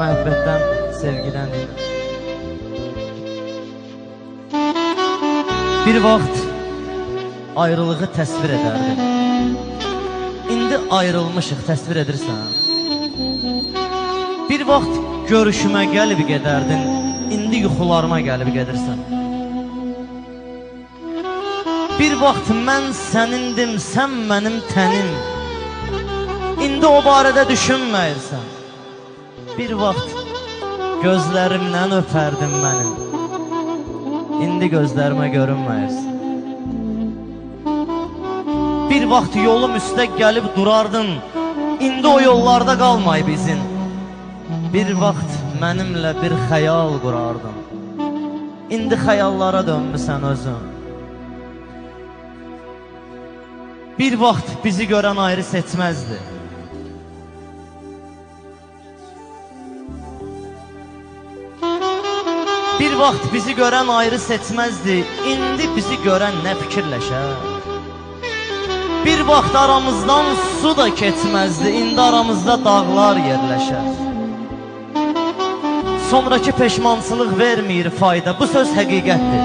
Məhəbbətdən, sevgidən deyirəm. Bir vaxt ayrılığı təsvir edərdim. İndi ayrılmışıq, təsvir edirsən. Bir vaxt görüşümə gəlib gedərdin, indi yuxularıma gəlib gedirsən. Bir vaxt mən sənindim, sən mənim tənim. İndi o barədə düşünməyirsən. Bir vaxt gözlərimdən öpərdin mənim. İndi gözlərimə görünməyirsən. Bir vaxt yolum üstə gəlib durardın, indi o yollarda qalmayıb izin. Bir vaxt mənimlə bir xəyal qurardın, indi xəyallara dönmüsən özün. Bir vaxt bizi görən ayrı seçməzdi. Bir vaxt bizi görən ayrı seçməzdi, indi bizi görən nə fikirləşər? Bir vaxt aramızdan su da keçməzdi, indi aramızda dağlar yerləşər. Sonrakı peşmançılıq verməyir fayda, bu söz həqiqətdir,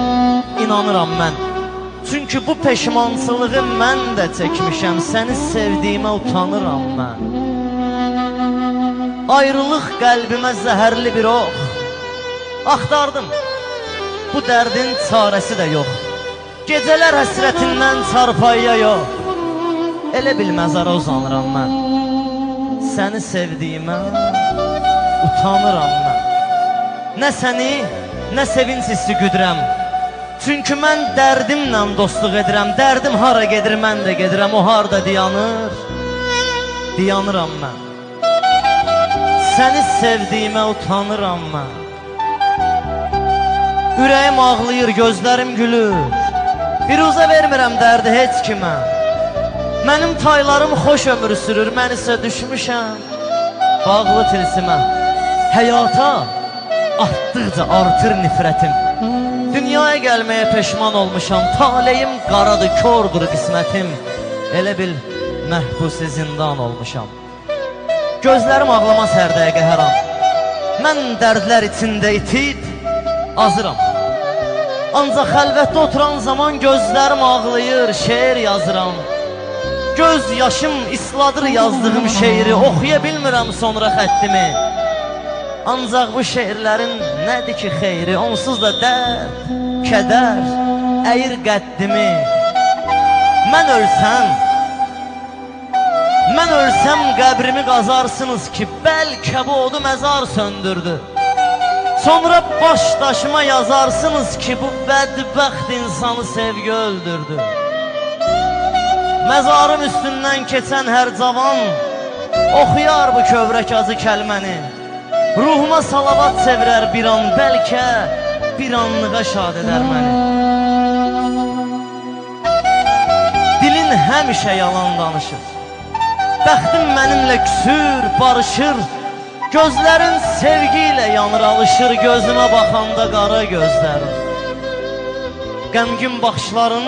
inanıram mən. Çünki bu peşmançılığı mən də çəkmişəm, səni sevdiyimə utanıram mən. Ayrılıq qəlbimə zəhərli bir ox, axtardım, bu dərdin çarəsi də yox. Gecələr həsrətindən çarpayıya yox, elə bil məzara uzanıram mən. Səni sevdiyimə utanıram mən. Nə səni, nə sevinç hissi güdürəm. Çünki mən dərdimlə dostluq edirəm. Dərdim hara gedir, mən də gedirəm. O harda dayanır, dayanıram mən. Səni sevdiyimə utanıram mən. Ürəyim ağlayır, gözlərim gülür. Biruzə vermirəm dərdi heç kimə. Mənim taylarım xoş ömür sürür, mən isə düşmüşəm bağlı tilsimə. Həyata artdıqca artır nifrətim. Dünyaya gəlməyə peşman olmuşam. Taleyim qaradır, kordur qismətim. Elə bil məhbusi zindan olmuşam. Gözlərim ağlamaz hər dəqiqə hər an. Mən dərdlər içində itib azıram. Ancaq xəlvətdə oturan zaman gözlərim ağlayır, şeir yazıram. Göz yaşım isladır yazdığım şeiri, oxuya bilmirəm sonra xəttimi. Ancaq bu şeirlərin nədir ki xeyri, onsuz da dərd, kədər əyir qəddimi. Mən ölsəm qəbrimi qazarsınız ki, bəlkə bu odu məzar söndürdü. Sonra baş daşıma yazarsınız ki, bu bədbəxt insanı sevgi öldürdü. Məzarım üstündən keçən hər cavan oxuyar bu kövrək acı kəlməni. Ruhuma salavat çevirər bir an, bəlkə bir anlığa şad edər məni. Dilin həmişə yalan danışır, bəxtim mənimlə küsür, barışır. Gözlərin sevgi ilə yanır, alışır, gözümə baxanda qara gözlərin. Qəmgin baxışların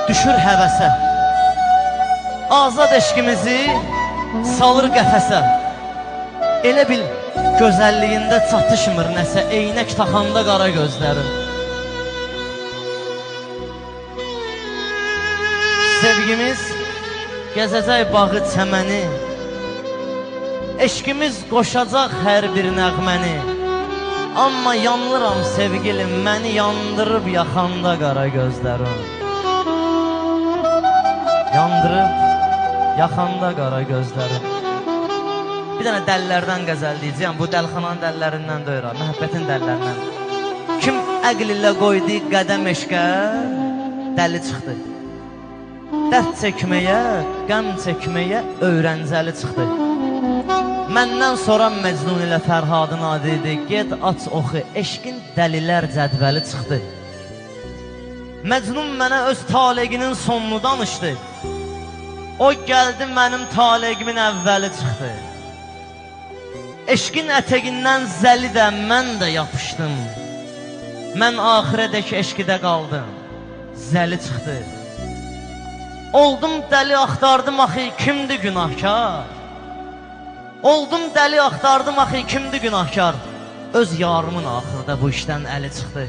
düşür həvəsə, azad eşqimizi salır qəfəsə. Elə bil gözəlliyində çatışmır nəsə, eynək taxanda qara gözlərin. Sevgimiz gəzəcək bağı çəməni, eşqimiz qoşacaq hər bir nəğməni. Amma yanlıram sevgilim, məni yandırıb yaxanda qara gözlərin. Yandırıb yaxanda qara gözlərin. Bir dənə dəllərdən qəzəl deyəcəyəm, bu dəlxananın dəllərindən deyil, məhəbbətin dəllərindən. Kim əql ilə qoydu qədəm eşqə, dəli çıxdı. Dərd çəkməyə, qəm çəkməyə öyrəncəli çıxdı. Məndən sonra Məcnun ilə Fərhadın adı idi, get aç oxu, eşqin dəlilər cədvəli çıxdı. Məcnun mənə öz taleqinin sonunu danışdı. O gəldi mənim taleqimin əvvəli çıxdı. Eşqin ətəgindən zəli də mən də yapışdım. Mən axirədək eşqidə qaldım, zəli çıxdı. Oldum dəli, axtardım axı kimdir günahkar? Oldum dəli, axtardım axı kimdir günahkar. Öz yarımın axırda bu işdən əli çıxdı.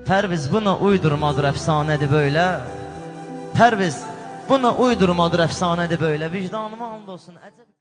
Pərviz, buna uydurmadır, əfsanədir belə. Pərviz, buna uydurmadır, əfsanədir belə. Vicdanıma and olsun. Əcəb.